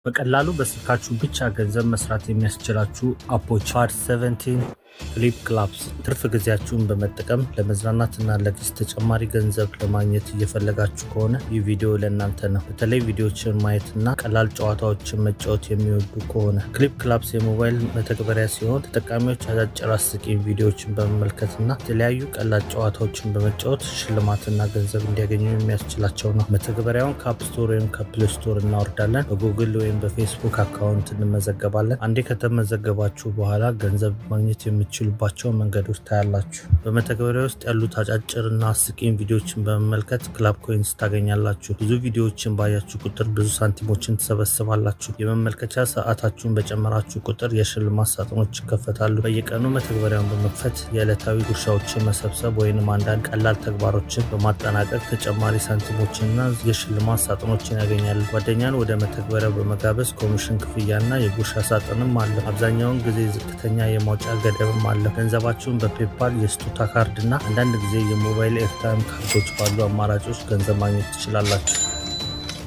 በቀላሉ በስልካችሁ ብቻ ገንዘብ መስራት የሚያስችላችሁ app ኦች part 17፣ Clip Claps። ትርፍ ጊዜያችሁን በመጠቀም ለመዝናናትና ለኪስ ተጨማሪ ገንዘብ ለማግኘት እየፈለጋችሁ ከሆነ ይህ ቪዲዮ ለእናንተ ነው። በተለይ ቪዲዮዎችን ማየትና ቀላል ጨዋታዎችን መጫወት የሚወዱ ከሆነ። Clip Claps የሞባይል መተግበሪያ ሲሆን ተጠቃሚዎች አጫጭር አስቂኝ ቪዲዮዎችን በመመልከትና የተለያዩ ቀላል ጨዋታዎችን በመጫወት ሽልማትና ገንዘብ እንዲያገኙ የሚያስችላቸው ነው። መተግበሪያውን ከ App Store ወይም ከ Play Store እናወርዳለን። በጉግል ወይም በፌስቡክ account እንመዘገባለን። አንዴ ከተመዘገባችሁ በኋላ ገንዘብ ማግኘት የምትችሉባቸው መንገዶች ታያላችሁ። በመተግበሪያ ውስጥ ያሉት አጫጭርና አስቂኝ ቪዲዮዎችን በመመልከት Clap Coins ታገኛላችሁ። ብዙ ቪዲዮዎችን ባያችሁ ቁጥር ብዙ ሳንቲሞችን ትሰበስባላችሁ። የመመልከቻ ሰዓታችሁን በጨመራችሁ ቁጥር የሽልማት ሳጥኖች ይከፈታሉ። በየቀኑ መተግበሪያውን በመክፈት የዕለታዊ ጉርሻዎችን መሰብሰብ ወይንም አንዳንድ ቀላል ተግባሮችን በማጠናቀቅ ተጨማሪ ሳንቲሞችንና የሽልማት ሳጥኖችን ያገኛሉ። ጓደኛን ወደ መተግበሪያው በመጋበዝ ኮሚሽን ክፍያና የጉርሻ ሳጥንም አለ። አብዛኛውን ጊዜ ዝቅተኛ የማውጫ ገደብም አለ። ገንዘባችሁን በ PayPal፣ የስጦታ ካርድ እና አንዳንድ ጊዜ የሞባይል airtime ካርዶች ባሉ አማራጮች ገንዘብ ማግኘት ትችላላችሁ።